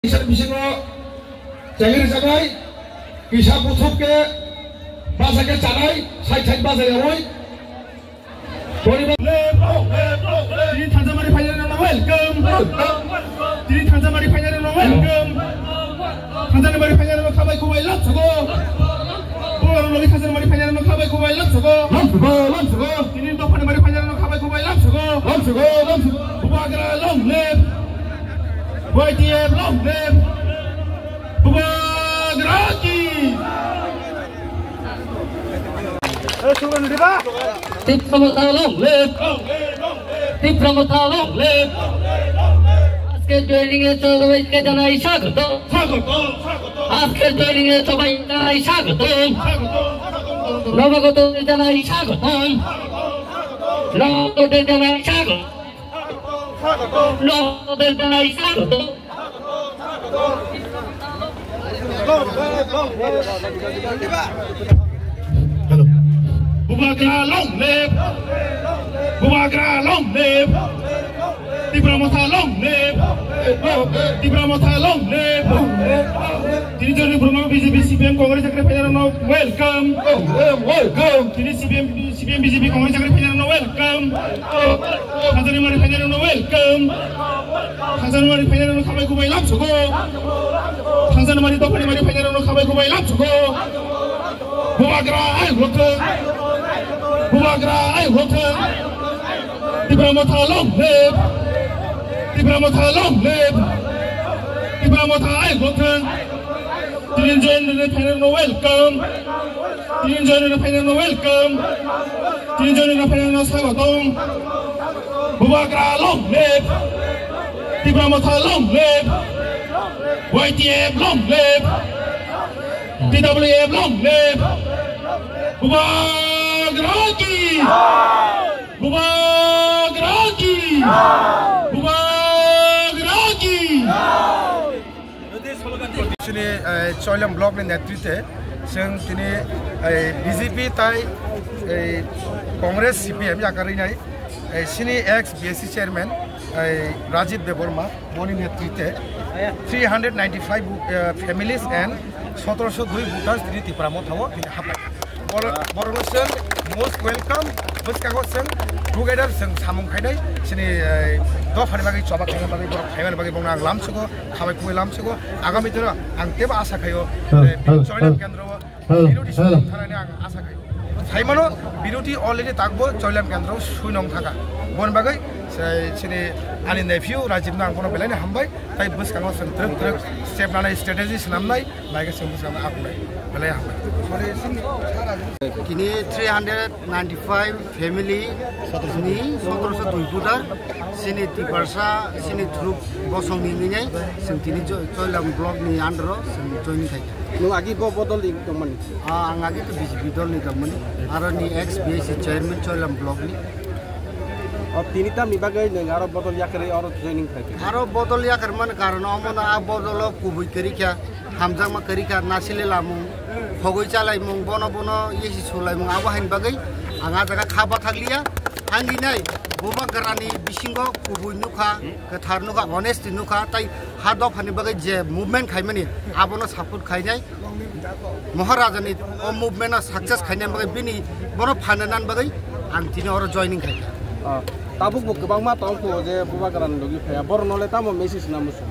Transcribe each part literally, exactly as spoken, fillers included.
Kisa bisingo chengri chabai, kisa buthuk ke basa ke chanai, side side basa yawi. Poriba Tini Thanjamari final no welcome. Tini Thanjamari final no welcome. Thanjamari final no khabai khubai lamsogo. Boro logi Thanjamari final no khabai khubai lamsogo. Lamsogo, lamsogo. Tini Dophanimari final no khabai khubai lamsogo. Lamsogo, lamsogo. Bubagra long live. Y T F long live. Bubagra ki. Tipra Motha long live. Tipra Motha long live. আজকে জয়েনিং এ সবাইকে জানাই স্বাগত। আজকে জয়েনিং এ সবাই জানাই স্বাগত। নবাগত জানাই স্বাগত। নবাগত জানাই স্বাগত। নবাগত জানাই স্বাগত। Hello. Bubagra long live. Bubagra long live. Tipra Motha long live. Tipra Motha long live. Tini joni Burma B J P C P M Congress Secretary Federal no welcome. Welcome. Tini C P M, C P M B J P Congress Secretary Federal no welcome. Hazarmari Federal no welcome. Hazarmari Federal no khabai khubai lamsogo. Hazarmari Dophanimari Federal no khabai khubai lamsogo. Bubagra ai rothwng. Bubagra ai rothwng. Tipra Motha long live. Tipra Motha long live. Tipra Motha ai rothwng. Tini join the final no welcome. Tini join the final no welcome. Tini join the final no swagotom. Bubagra long live. Tipra Motha long live. Y T F long live. T W F long live. Bubagra ki. Bubagra ki. Bubagra ki. Chini, eh, Choilam block ni netritwe chwng tini, eh, B J P tai, eh, Congress C P M yakarwi nai, eh, chini ex B S C chairman, eh, Rajib Debbarma boni netritwe three hundred ninety-five, eh, families and sotoroso dui voters tini Tipra Motha o tini hapai. Bor-, borokno chwng most welcome, bwskango chwng together chwng samung khainai, chini, eh, dophani bagwi choba khaina bagwi, borok khaimani bagwi bongno ang lamsogo, khabai khubui lamsogo. Agami dino ang teibo asa khaio, eh, Choilam kendro o birodhi samung thanani ang asa khaio. Saimano birodhi already takbo Choilam kendro o sui nong thaka. Boni bagwi, eh, chini ani nephew Rajibno ang bono belaino hambai, tai bwskango chwng twrwk twrwk step nanai, strategy swnamnai, Laga sengkhe sengkhe akulai, belai hambai. Kini three hundred ninety-five family ni sotoroso dui voter, chini Tiprasa, chini through bosong ni nini, chwng tini Cho-, Choilam block ni under o chwng join khai. Nwng agi bo bodol di tongmani? Ah, ang agi to B J P dol ni tongmani, aro ni ex B S C chairman Choilam block ni. O tini tamni bagwi nwng aro bodol yakarwi oro joining khai? Aro bodol yakarmani karon omono a bodolo kubui kwrwi kha. Hamjakma kwrwi kha, nasile lamung, phogwi chalaimung, bono bono yesi sulaimung, abo haini bagwi ang a jaga kha bathakliya. Ang hinai Bubagrani bisingo kubui nukha, kwthar nukha, honesty nukha, tai ha dophani bagwi je movement khaimani, abono support khainai. Maharajani o movement no success khainani bagwi bini bono phananani bagwi ang tini oro joining khaikha. Ah, tabuk bo kwbangma tongkho je Bubagrani logi phaiya, borokno le tamo message na muchung?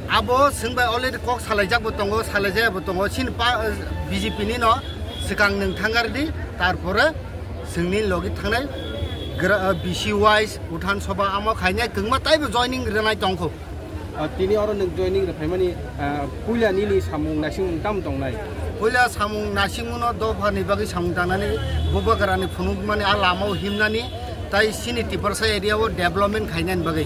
Abo chwng bai already kok salaijak bo tongo, salaijaya bo tongo. Chini pa, B J P ni no swkang nwng thangkar di, tarpore chwngni logi thangnai gra-, B C wise, Bhutan Sabha amo khainai kwngma taibo joining rwnai tongkho. Ah, tini oro nwng joining rwphaimani, ah, puila nini samung naising tamo tongnai? Puila samung naisingmano dophani bagwi samung tangnani, Bubagrani phunukmani a lamao himnani, tai chini Tiprasa area o development khainani bagwi.